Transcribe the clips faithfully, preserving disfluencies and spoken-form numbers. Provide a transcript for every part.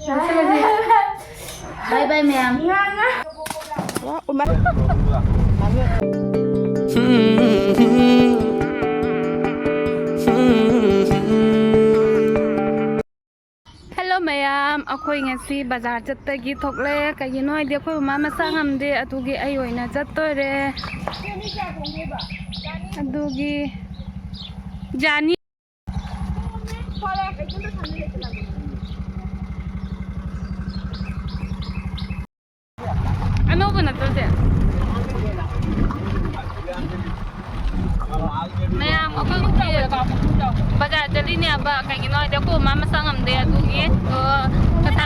ꯆꯠꯂꯁꯤ꯫ ꯕꯥꯏ ꯕꯥꯏ ꯃꯌꯥꯝ꯫ ꯍꯦꯜꯂꯣ ꯃꯌꯥꯝ, ꯑꯩꯈꯣꯏ ꯉꯁꯤ ꯕꯖꯥꯔ ꯆꯠꯄꯒꯤ ꯊꯣꯛꯂꯛꯑꯦ꯫ ꯀꯩꯒꯤꯅꯣ ꯍꯥꯏꯗꯤ ꯑꯩꯈꯣꯏ ꯃꯃꯥ ꯃꯁꯥ ꯉꯝꯗꯦ, ꯑꯗꯨꯒꯤ ꯑꯩ ꯑꯣꯏꯅ ꯆꯠꯇꯣꯏꯔꯦ꯫ ꯑꯗꯨꯒꯤ ꯖꯥꯅꯤ꯫ ꯑꯅꯧꯕ ꯅꯠꯇ꯭ꯔꯣ ꯁꯦ? ꯃꯌꯥꯝ ꯑꯩꯈꯣꯏ ꯍꯧꯖꯤꯛ ꯕꯖꯥꯔ ꯆꯠꯂꯤꯅꯦꯕ, ꯀꯩꯒꯤꯅꯣ ꯍꯥꯏꯗꯤ ꯑꯩꯈꯣꯏ ꯃꯃꯥ ꯃꯁꯥ ꯉꯝꯗꯦ, ꯑꯗꯨꯒꯤ, ꯑ, ꯄꯩꯁꯥ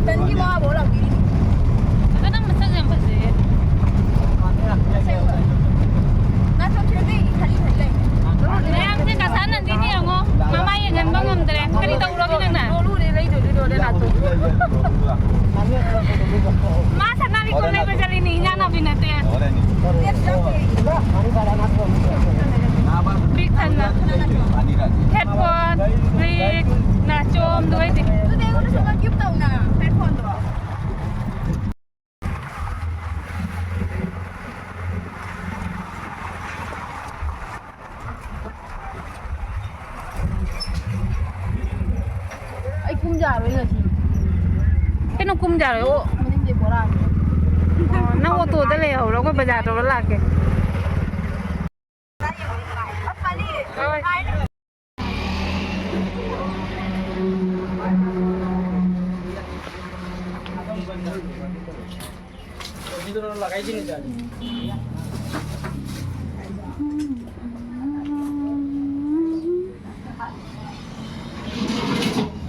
ꯇꯟꯒꯤ ꯃꯉꯥ ꯐꯥꯎ ꯂꯥꯛꯄꯤꯔꯤꯅꯤ꯫ ꯑꯗꯣ ꯅꯪ ꯃꯁꯛ ꯌꯥꯝ ꯐꯖꯩꯌꯦ꯫ ꯑꯁꯦꯡꯕ꯫ ꯅꯥꯆꯣꯝꯁꯤꯗ ꯀꯩ ꯈꯜꯂꯤ ꯈꯜꯂꯤ ꯂꯩ? ꯃꯌꯥꯝꯁꯦ ꯀꯁꯥꯅꯟꯗꯤꯅꯤ ꯌꯦꯡꯉꯣ꯫ ꯃꯃꯥꯏ ꯌꯦꯡꯍꯟꯕ ꯉꯝꯗ꯭ꯔꯦ꯫ ꯀꯔꯤ ꯇꯧꯔꯒꯦ ꯅꯪꯅ? ꯂꯣꯂꯨꯅꯦ ꯂꯩꯗꯣꯏꯗꯣ ꯅꯥꯆꯣꯝ꯫ ꯃꯥ ꯁꯅꯥ ꯂꯤꯛꯀꯣꯟ ꯂꯩꯕ ꯆꯠꯂꯤꯅꯤ, ꯏꯟꯖꯥꯡ ꯅꯥꯄꯤ ꯅꯠꯇꯦ꯫ ꯄꯤꯛ ꯊꯟꯅ꯫ ꯍꯦꯠꯐꯣꯟ, ꯋꯤꯛ, ꯅꯥꯆꯣꯝ, ꯂꯣꯏꯅ꯫ ꯑꯗꯨꯗꯤ ꯑꯩꯉꯣꯟꯗꯁꯨ ꯑꯃ ꯒꯤꯐ ꯇꯧꯅ, ꯍꯦꯠꯐꯣꯟꯗꯣ꯫ ꯑꯩ ꯀꯨꯝ ꯌꯥꯔꯣꯏ ꯉꯁꯤ꯫ ꯀꯩꯅꯣ ꯀꯨꯝ ꯌꯥꯔꯣꯏ? ꯑꯣ꯫ ꯃꯅꯤꯡꯗꯩ ꯕꯣꯔꯥ ꯑꯃ꯫ ꯑꯣ, ꯅꯪ ꯑꯣꯇꯣꯗ ꯂꯩꯍꯧꯔꯣ, ꯑꯩꯈꯣꯏ ꯕꯖꯥꯔ ꯇꯧꯔ ꯂꯥꯛꯀꯦ꯫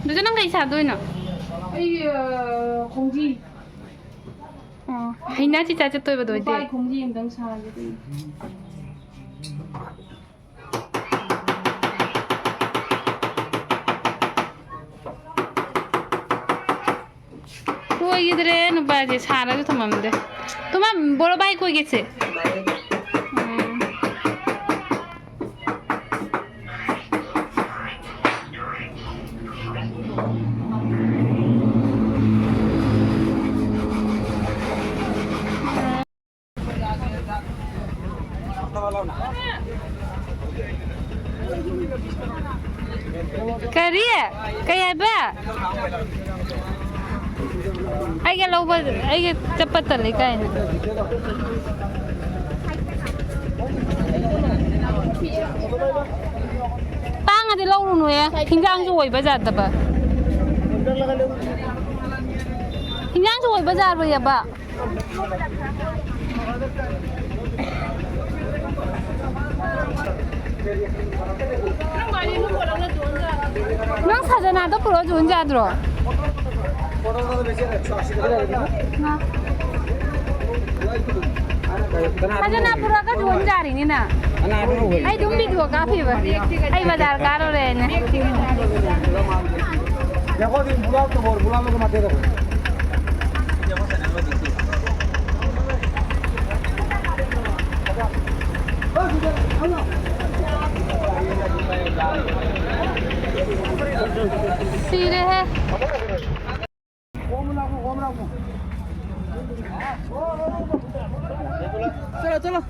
ꯑꯗꯨꯗ ꯅꯪ ꯀꯩ ꯁꯥꯗꯣꯏꯅꯣ? ꯑꯩ, ꯑ, ꯈꯣꯡꯖꯤ꯫ ꯑꯣ, ꯍꯩꯅꯥ ꯆꯤꯆꯥ ꯆꯠꯇꯣꯏꯕꯗꯣ ꯑꯣꯏꯗꯤ? ꯅꯨꯄꯥꯒꯤ ꯈꯣꯡꯖꯤ ꯑꯝꯇꯪ ꯁꯥꯒꯦ ꯇꯧꯅꯤ꯫ ꯂꯣꯏꯈꯤꯗ꯭ꯔꯦ, ꯅꯨꯄꯥꯁꯦ ꯁꯥꯔꯁꯨ ꯊꯝꯃꯝꯗꯦ꯫ ꯇꯨꯃ ꯕꯣꯔꯣ ꯕꯥꯏ ꯀꯣꯏꯒꯦꯁꯦ꯫ ꯎꯝ꯫ ꯀꯔꯤ? ꯀꯩ ꯍꯥꯏꯕ? ꯑꯩꯒ ꯂꯧꯕ, ꯑꯩꯒ ꯆꯠꯄ ꯇꯜꯂꯦ ꯀꯥꯏꯅ꯫ ꯇꯥꯡꯉꯗꯤ ꯂꯧꯔꯨꯅꯨꯍꯦ, ꯍꯤꯟꯖꯥꯡꯁꯨ ꯑꯣꯏꯕ ꯌꯥꯗꯕ꯫ ꯍꯤꯟꯖꯥꯡꯁꯨ ꯑꯣꯏꯕ ꯌꯥꯔꯣꯏꯑꯕ꯫ ꯅꯪ ꯁꯥꯖꯅꯥꯗꯣ ꯄꯨꯔꯛꯑꯣ, ꯖꯣꯟ ꯌꯥꯗ꯭ꯔꯣ? ꯁꯥꯖꯅꯥ ꯄꯨꯔꯛꯑꯒ ꯖꯣꯟ ꯌꯥꯔꯤꯅꯤ ꯅꯪ꯫ ꯑꯩ ꯑꯗꯨꯝ ꯚꯤꯗꯤꯑꯣ ꯀꯥꯞꯄꯤꯕ꯫ ꯑꯩ ꯕꯖꯥꯔ ꯀꯥꯔꯨꯔꯦꯅ꯫ ꯁꯤꯔꯦꯍꯦ꯫ ꯆꯠꯂꯣ, ꯆꯠꯂꯣ꯫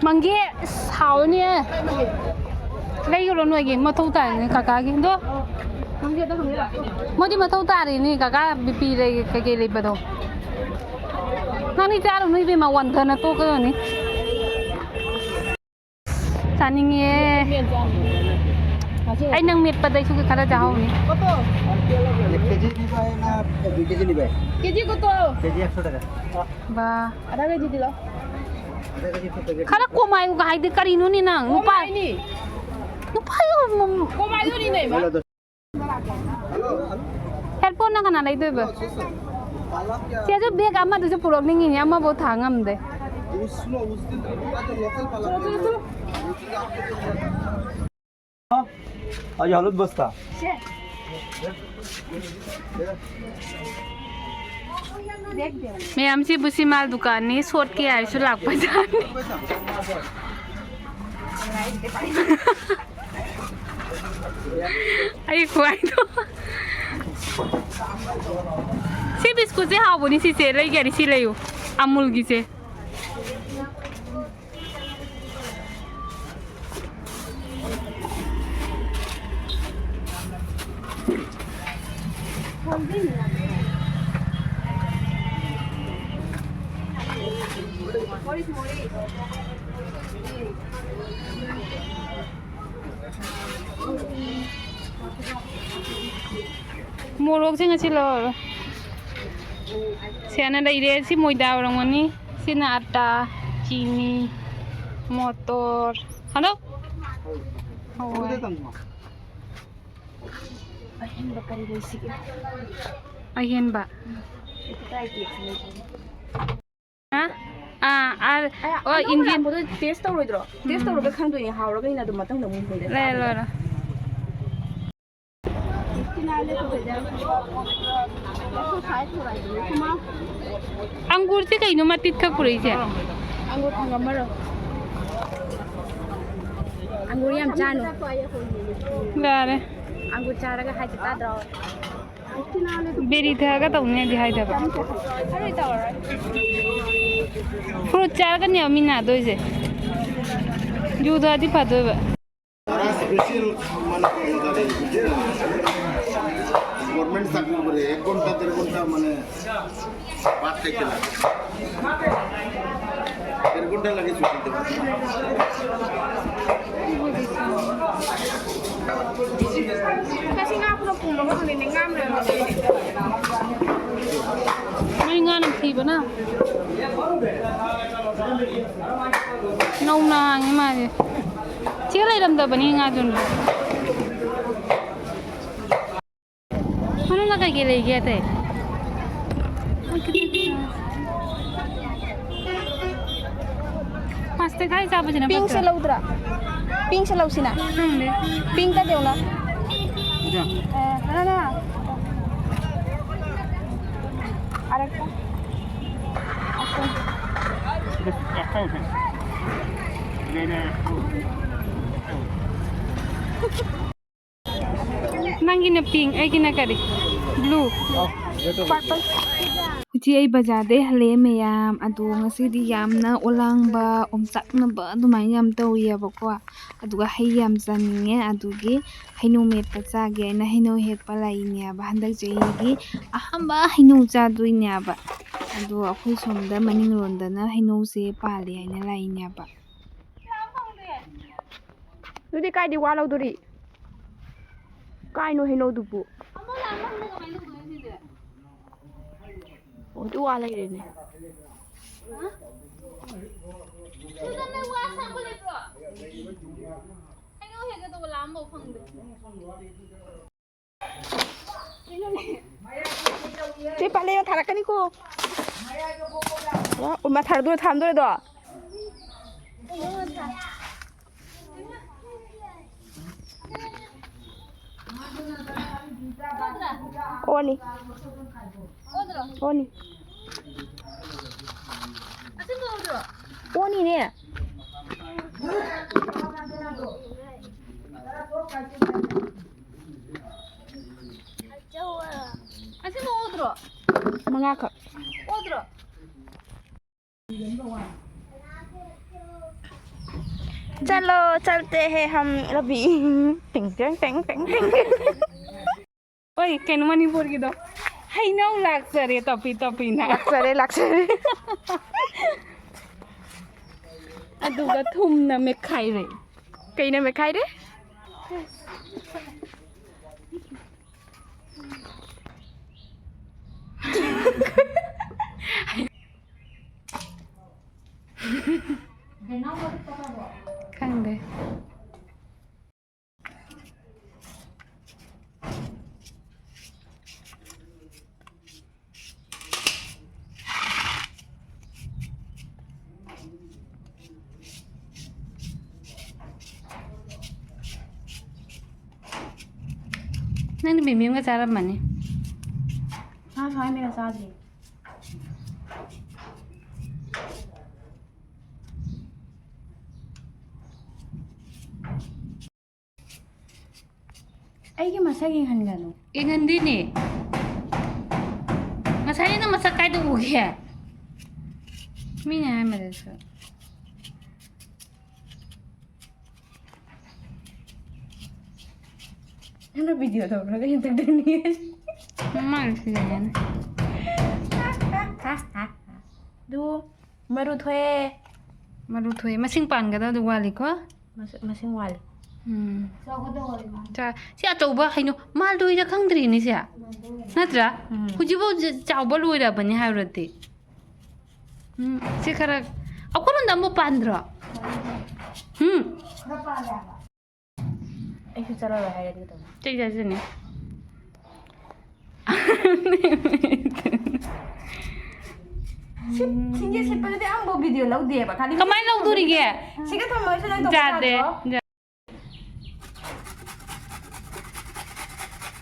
ꯃꯪꯒꯦ ꯍꯥꯎꯅꯤꯌꯦ꯫ ꯂꯩꯔꯨꯔꯣ ꯅꯣꯏꯒꯤ ꯃꯊꯧ ꯇꯥꯏꯅꯦ ꯀꯀꯥꯒꯤꯗꯣ꯫ ꯃꯣꯏꯗꯤ ꯃꯊꯧ ꯇꯥꯔꯤꯅꯤ ꯀꯀꯥ ꯕꯤ ꯄꯤ ꯂꯩ ꯀꯩꯀꯩ ꯂꯩꯕꯗꯣ꯫ ꯅꯪꯗꯤ ꯆꯥꯔꯨꯅꯨ ꯏꯕꯦꯝꯃ, ꯋꯥꯟꯊꯅ ꯇꯣꯛꯀꯗꯣꯏꯅꯤ꯫ ꯆꯥꯅꯤꯡꯉꯦ꯫ ꯑꯩ ꯅꯪ ꯃꯦꯠꯄꯗꯩꯁꯨ ꯈꯔ ꯆꯥꯍꯧꯅꯤ꯫ ꯀꯦꯖꯤ ꯅꯤꯕ ꯍꯥꯏꯅ ꯗꯨꯏ ꯀꯦꯖꯤ ꯅꯤꯕ꯫ ꯀꯦꯖꯤ ꯀꯣꯠꯇꯣ꯫ ꯀꯦꯖꯤ ꯑꯦꯛꯁꯣ ꯇꯀꯥ꯫ ꯕꯥ꯫ ꯑꯗꯥ ꯀꯦꯖꯤ ꯗꯤꯂꯣ꯫ ꯈꯔ ꯀꯣꯝ ꯍꯥꯏꯌꯨꯒ ꯍꯥꯏꯗꯤ ꯀꯔꯤꯅꯣꯅꯦ ꯅꯪ? ꯅꯨꯄꯥ, ꯅꯨꯄꯥ ꯌꯥꯝ ꯀꯣꯝ ꯍꯥꯏꯗꯨꯅꯤꯅꯦ, ꯏꯃꯥ꯫ ꯍꯦꯠꯐꯣꯟꯅ ꯀꯅꯥ ꯂꯩꯗꯣꯏꯕ? ꯆꯦꯁꯨ ꯕꯦꯒ ꯑꯃꯗꯨꯁꯨ ꯄꯨꯔꯛꯅꯤꯡꯉꯤꯅꯦ, ꯑꯃꯐꯥꯎ ꯊꯥꯡ ꯉꯝꯗꯦ꯫ ꯑꯩ ꯍꯜꯂꯨꯠ ꯕꯁꯇ꯫ ꯁꯦ꯫ ꯃꯌꯥꯝꯁꯤꯕꯨ ꯁꯤꯃꯥꯜ ꯗꯨꯀꯥꯟꯅꯤ, ꯁꯣꯠꯀꯦ ꯍꯥꯏꯔꯁꯨ ꯂꯥꯛꯄ ꯖꯥꯠꯅꯤ꯫ ꯑꯩ ꯈ꯭ꯋꯥꯏꯗꯣ꯫ ꯁꯤ ꯕꯤꯁꯀꯨꯠꯁꯦ ꯍꯥꯎꯕꯅꯤ, ꯁꯤꯁꯦ ꯂꯩꯒꯦ ꯍꯥꯏꯔꯗꯤ ꯁꯤ ꯂꯩꯌꯨ, ꯑꯃꯨꯜꯒꯤꯁꯦ꯫ ꯃꯣꯔꯣꯛꯁꯦ ꯉꯁꯤ ꯂꯧꯔꯔꯣꯏ꯫ ꯁꯦꯅ ꯂꯩꯔꯦ꯫ ꯁꯤ ꯃꯣꯏꯗꯥ ꯑꯣꯏꯔꯝꯒꯅꯤ꯫ ꯁꯤꯅ ꯑꯇꯥ, ꯆꯤꯅꯤ, ꯃꯣꯇꯣꯔ꯫ ꯍꯜꯂꯣ? ꯍꯋꯥꯏ꯫ ꯑꯍꯦꯟꯕ ꯀꯔꯤ ꯂꯩꯁꯤꯒꯦ? ꯑꯍꯦꯟꯕ? ꯎꯝ꯫ ꯍꯥ? ꯑꯥ, ꯑꯥ, ꯑꯌꯥ, ꯑꯣ, ꯑꯅꯧꯕ ꯏꯟꯖꯤꯟ꯫ ꯂꯥꯛꯄꯗꯣ ꯇꯦꯁ ꯇꯧꯔꯣꯏꯗ꯭ꯔꯣ? ꯇꯦꯁ ꯎꯝ꯫ ꯇꯧꯔꯒ ꯈꯪꯗꯣꯏꯅꯦ, ꯍꯥꯎꯔꯒ ꯑꯩꯅ ꯑꯗꯨꯝ ꯃꯊꯪꯗ ꯑꯃꯨꯛ ꯍꯦꯟꯅ ꯂꯩꯔꯣ, ꯆꯥꯗꯣꯏꯅꯦ꯫ ꯂꯩꯔꯣ꯫ ꯑꯪꯒꯨꯔꯁꯦ ꯀꯩꯅꯣ ꯃꯇꯤꯠ ꯈꯛ ꯄꯨꯔꯛꯏꯁꯦ? ꯑꯪꯒꯨꯔ ꯐꯪꯉꯝꯃꯔꯣꯏ꯫ ꯑꯪꯒꯨꯔ ꯌꯥꯝ ꯆꯥꯅꯨ꯫ ꯌꯥꯔꯦ꯫ ꯑꯪꯒꯨꯔ ꯆꯥꯔꯒ ꯍꯥꯏꯁꯦ ꯇꯥꯗ꯭ꯔꯣ? ꯕꯦꯔꯤ ꯊꯛꯑꯒ ꯇꯧꯅꯦꯗꯤ ꯍꯥꯏꯗꯕ꯫ ꯐ꯭ꯔꯨꯠ ꯆꯥꯔꯒꯅꯦꯕ ꯃꯤ ꯅꯥꯗꯣꯏꯁꯦ꯫ ꯖꯨ ꯊꯛꯑꯗꯤ ꯐꯗꯣꯏꯕ꯫ তারা স্পেশাল মানে কর্মচারী, বুঝছেন? গভর্নমেন্ট চাকরি করে এক ঘন্টা দেড় ঘন্টা মানে ভাত খাইতে লাগে। দেড় ঘন্টা লাগে ছুটি দিতে। Kasi nga ako nagpunta ko, hindi nga naman. May nga nagtiba na. ꯅꯧꯅ ꯍꯥꯡꯉꯤ ꯃꯥꯁꯦ꯫ ꯁꯤꯒ ꯂꯩꯔꯝꯗꯕꯅꯤ ꯉꯥ ꯌꯣꯟꯕ꯫ ꯃꯅꯨꯡꯗ ꯀꯩꯀꯩ ꯂꯩꯒꯦ ꯑꯇꯩ? ꯄ꯭ꯂꯥꯁꯇꯤꯛ ꯍꯥꯏ ꯆꯥꯕꯁꯤꯅ ꯄꯤꯡꯁꯦ ꯐꯠꯇ꯭ꯔꯣ? ꯂꯧꯗ꯭ꯔꯥ? ꯄꯤꯡꯁꯦ ꯂꯧꯁꯤꯅ? ꯈꯪꯗꯦ꯫ ꯄꯤꯡ ꯀꯗꯧꯅ? এ, না, না। আরেকটা। আচ্ছা। ꯅꯪꯒꯤꯅ pink, ꯑꯩꯒꯤꯅ ꯀꯔꯤ? Blue꯫ Purple꯫ ꯍꯧꯖꯤꯛ ꯑꯩ ꯕꯖꯥꯔꯗꯩ ꯍꯜꯂꯛꯑꯦ ꯃꯌꯥꯝ꯫ ꯑꯗꯣ ꯉꯁꯤꯗꯤ ꯌꯥꯝꯅ ꯑꯣꯂꯥꯡꯕ, ꯑꯣꯝꯆꯥꯛꯅꯕ ꯑꯗꯨꯃꯥꯏꯅ ꯌꯥꯝ ꯇꯧꯋꯦꯕꯀꯣ꯫ ꯑꯗꯨꯒ ꯍꯩ ꯌꯥꯝ ꯆꯥꯅꯤꯡꯉꯦ, ꯑꯗꯨꯒꯤ ꯍꯩꯅꯧ ꯃꯦꯠꯄ ꯆꯥꯒꯦ ꯍꯥꯏꯅ ꯍꯩꯅꯧ ꯍꯦꯛꯄ ꯂꯥꯛꯏꯅꯦꯕ꯫ ꯍꯟꯗꯛ ꯆꯍꯤꯒꯤ ꯑꯍꯥꯟꯕ ꯍꯩꯅꯧ ꯆꯥꯗꯣꯏꯅꯦꯕ꯫ ꯑꯗꯣ ꯑꯩꯈꯣꯏ ꯁꯣꯝꯗ ꯃꯅꯤꯡꯂꯣꯝꯗꯅ ꯍꯩꯅꯧꯁꯦ ꯄꯥꯜꯂꯦ ꯍꯥꯏꯅ ꯂꯥꯛꯏꯅꯦꯕ꯫ ꯑꯗꯨꯗꯤ ꯀꯥꯏꯗꯤ ꯋꯥ ꯂꯧꯗꯣꯔꯤ? ꯀꯥꯏꯅꯣ ꯍꯩꯅꯧꯗꯨꯕꯨ? ꯑꯣ, ꯑꯗꯨ ꯋꯥ ꯂꯩꯔꯦꯅꯦ꯫ ꯆꯦ ꯄꯥꯂꯦꯅ ꯊꯥꯔꯛꯀꯅꯤꯀꯣ꯫ ꯑꯣ, ꯃꯊꯥꯔꯗꯣ ꯊꯥꯔꯝꯗꯣꯔꯦꯗꯣ꯫ ꯑꯣꯅꯤ꯫ ꯑꯣꯅꯤ꯫ ꯑꯣꯅꯤꯅꯦ꯫ ꯑꯁꯤꯃ ꯑꯣꯗ꯭ꯔꯣ? ꯃꯉꯥꯈꯛ꯫ ꯑꯣꯗ꯭ꯔꯣ? ꯆꯂꯣ, ꯆꯜꯇꯦ ꯍꯦ ꯍꯝ ꯑꯕꯤ꯫ ꯇꯤꯡ ꯇꯦꯡ ꯇꯦꯡ ꯇꯦꯡ ꯇꯦꯡ꯫ ꯍꯣꯏ, ꯀꯩꯅꯣ ꯃꯅꯤꯄꯨꯔꯒꯤꯗꯣ, "ꯍꯩꯅꯧ ꯂꯥꯛꯆꯔꯦ ꯇꯞꯄꯤ ꯇꯞꯄꯤꯅ"꯫ ꯂꯥꯛꯆꯔꯦ, ꯂꯥꯛꯆꯔꯦ꯫ ꯑꯗꯨꯒ ꯊꯨꯝꯅ ꯃꯦꯠꯈꯥꯏꯔꯦ꯫ ꯀꯩꯅ ꯃꯦꯠꯈꯥꯏꯔꯦ? ꯈꯪꯗꯦ꯫ ꯅꯪꯗꯤ ꯃꯤꯃꯤ ꯑꯃꯒ ꯆꯥꯔꯝꯃꯅꯤ꯫ ꯉꯥ ꯁ꯭ꯋꯥꯏ ꯃꯤꯅ ꯆꯥꯗꯦ꯫ ꯑꯩꯒꯤ ꯃꯁꯛ ꯌꯦꯡꯍꯟꯒꯅꯨ꯫ ꯌꯦꯡꯍꯟꯗꯦꯅꯦ꯫ ꯉꯁꯥꯏ ꯅꯪ ꯃꯁꯛ ꯀꯥꯏꯗ ꯎꯒꯦ? ꯃꯤꯅ ꯍꯥꯏꯔꯝꯕꯗꯁꯨ꯫ ꯅꯪꯅ video ꯇꯧꯔꯒ ꯍꯦꯟꯗꯣꯛꯇꯣꯏꯅꯤ꯫ ꯃꯃꯥꯡ ꯁꯤꯖꯟꯅꯅꯤ꯫ ꯑꯗꯨ ꯃꯔꯨ ꯊꯣꯛꯑꯦ꯫ ꯃꯔꯨ ꯊꯣꯛꯑꯦ꯫ ꯃꯁꯤꯡ ꯄꯥꯟꯒꯗꯕꯗꯣ ꯋꯥꯠꯂꯤꯀꯣ? ꯃꯁꯤꯡ ꯋꯥꯠꯂꯤ꯫ ꯎꯝ꯫ ꯆꯥ-, ꯁꯤ ꯑꯆꯧꯕ ꯍꯩꯅꯧ ꯃꯥꯜꯗꯣꯏꯔ ꯈꯪꯗ꯭ꯔꯤꯅꯦ ꯁꯦ꯫ ꯅꯠꯇ꯭ꯔꯥ? ꯎꯝ꯫ ꯍꯧꯖꯤꯛꯐꯥꯎ ꯆ-, ꯆꯥꯎꯕ ꯂꯣꯏꯔꯕꯅꯤ ꯍꯥꯏꯔꯨꯔꯗꯤ꯫ ꯎꯝ, ꯁꯤ ꯈꯔ ꯑꯩꯈꯣꯏꯔꯣꯝꯗ ꯑꯃꯨꯛ ꯄꯥꯟꯗ꯭ꯔꯣ? ꯎꯝ꯫ ꯑꯩꯁꯨ ꯆꯠꯂꯔꯣꯏ ꯍꯥꯏꯔꯗꯤ ꯀꯩꯗꯧꯅꯤ? ꯆꯩ ꯆꯥꯖꯅꯤ꯫ ꯁꯤ, ꯁꯤꯡꯖꯦ ꯁꯤꯠꯄꯗꯨꯗꯤ ꯑꯃꯐꯥꯎ video ꯂꯧꯗꯦꯕ, ꯈꯪꯗꯦ꯫ ꯀꯃꯥꯏꯅ ꯂꯧꯗꯣꯔꯤꯒꯦ? ꯁꯤꯒ ꯊꯝꯃꯒꯁꯨ ꯅꯪ ꯇꯣꯛꯄ ꯌꯥꯗꯦ, ꯌꯥꯗ꯭ꯔꯣ? ꯌꯥ-,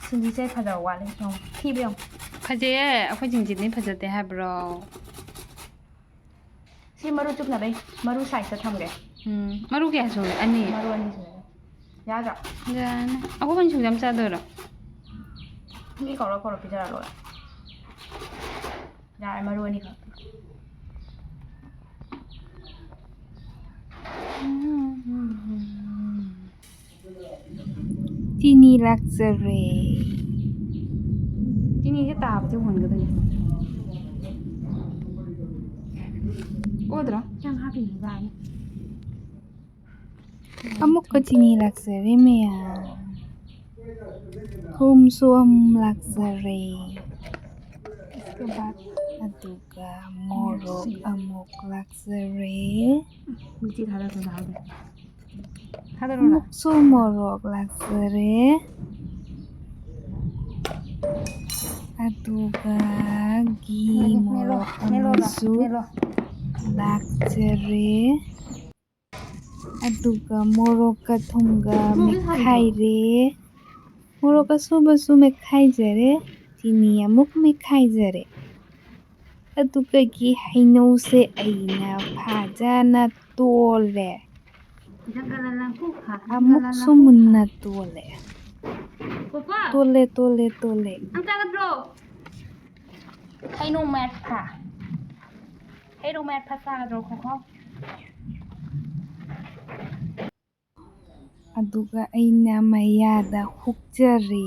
ꯁꯤꯡꯖꯤꯠꯁꯦ ꯐꯖꯕ ꯋꯥꯠꯂꯦ, ꯌꯦꯡꯉꯣ, ꯊꯤꯕ ꯌꯦꯡꯉꯣ꯫ ꯐꯖꯩꯌꯦ, ꯑꯩꯈꯣꯏ ꯁꯤꯡꯖꯤꯠꯅꯤ ꯐꯖꯗꯦ ꯍꯥꯏꯕ꯭ꯔꯣ? ꯁꯤ ꯃꯔꯨ ꯆꯨꯞꯅꯕꯩ ꯃꯔꯨ sideꯇ ꯊꯝꯒꯦ꯫ ꯎꯝ, ꯃꯔꯨ ꯀꯌꯥ ꯁꯨꯔꯦ? ꯑꯅꯤ? ꯃꯔꯨ ꯑꯅꯤ ꯁꯨꯔꯦ꯫ ꯌꯥꯗ꯭ꯔꯣ? ꯌꯥꯅꯤ꯫ ꯑꯩꯈꯣꯏ ꯁꯤꯡꯖꯨ ꯌꯥꯝ ꯆꯥꯗꯣꯏꯔꯣ? ꯃꯤ ꯀꯧꯔ ꯀꯧꯔ ꯄꯤꯖꯔ ꯂꯣꯏꯔꯦ꯫ ꯌꯥꯔꯦ, ꯃꯔꯨ ꯑꯅꯤꯈꯛ꯫ ꯆꯤꯅꯤ ꯂꯥꯛꯆꯔꯦ꯫ ꯆꯤꯅꯤꯁꯦ ꯇꯥꯕꯁꯦ ꯍꯣꯟꯒꯗꯣꯏꯅꯦ꯫ ꯑꯣꯗ꯭ꯔꯣ? ꯌꯥꯝ ꯍꯥꯞꯄꯤꯅꯦ ꯚꯥꯏ꯫ ꯑꯃꯨꯛꯀ ꯆꯤꯅꯤ ꯂꯥꯛꯆꯔꯦ ꯃꯌꯥꯝ꯫ ꯊꯨꯝꯁꯨ ꯑꯃꯨꯛ ꯂꯥꯛꯆꯔꯦ꯫ ꯑꯗꯨꯒ ꯃꯣꯔꯣꯛ ꯑꯃꯨꯛ ꯂꯥꯛꯆꯔꯦ꯫ ꯃꯤꯆꯤ ꯊꯥꯗꯔꯛꯀꯅꯣ ꯍꯥꯏꯗꯦ꯫ ꯊꯥꯗꯔꯛꯑꯣꯔꯥ? ꯑꯃꯨꯛꯁꯨ ꯃꯣꯔꯣꯛ ꯂꯥꯛꯆꯔꯦ꯫ ꯑꯗꯨꯒ ꯘꯤ ꯃꯦꯠꯂꯣ, ꯃꯣꯔꯣꯛ ꯃꯦꯠꯂꯣ, ꯑꯃꯁꯨ ꯃꯦꯠꯂꯣ꯫ ꯂꯥꯛꯆꯔꯦ꯫ ꯑꯗꯨꯒ ꯃꯣꯔꯣꯛꯀ ꯊꯨꯝꯒ ꯃꯦꯠꯈꯥꯏꯔꯦ꯫ ꯃꯣꯔꯣꯛ ꯑꯁꯨꯕꯁꯨ ꯃꯦꯠꯈꯥꯏꯖꯔꯦ, ꯆꯤꯅꯤ ꯑꯃꯨꯛ ꯃꯦꯠꯈꯥꯏꯖꯔꯦ꯫ ꯑꯗꯨꯒꯒꯤ ꯍꯩꯅꯧꯁꯦ ꯑꯩꯅ ꯐꯖꯅ ꯇꯣꯜꯂꯦ꯫ ꯑꯃꯨꯛꯁꯨ ꯃꯨꯟꯅ ꯇꯣꯜꯂꯦ꯫ ꯇꯣꯜꯂꯦ, ꯇꯣꯜꯂꯦ, ꯇꯣꯜꯂꯦ꯫ ꯍꯩꯅꯧ ꯃꯦꯠꯐꯥ꯫ ꯍꯩꯅꯧ ꯃꯦꯠꯐꯥ ꯆꯥꯒꯗ꯭ꯔꯣ, ꯈꯣꯈꯣ? ꯑꯗꯨꯒ ꯑꯩꯅ ꯃꯌꯥꯗ ꯍꯨꯛꯆꯔꯦ꯫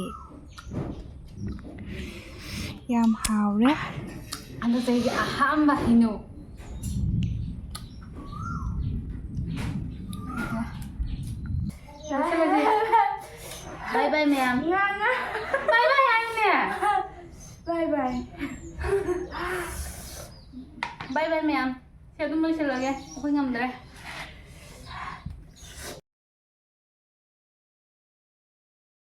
ꯌꯥꯝ ꯍꯥꯎꯔꯦ꯫ ꯍꯟꯗꯛ ꯆꯍꯤꯒꯤ ꯑꯍꯥꯟꯕ ꯍꯩꯅꯧ꯫ ꯕꯥꯏ ꯕꯥꯏ ꯃꯌꯥꯝ꯫ ꯕꯥꯏ ꯕꯥꯏ ꯍꯥꯏꯌꯨꯅꯦ꯫ ꯕꯥꯏ ꯕꯥꯏ꯫ ꯕꯥꯏ ꯕꯥꯏ ꯃꯌꯥꯝ꯫ ꯁꯤ ꯑꯗꯨꯝ ꯂꯣꯏꯁꯤꯜꯂꯒꯦ꯫ ꯑꯩꯈꯣꯏ ꯉꯝꯗ꯭ꯔꯦ꯫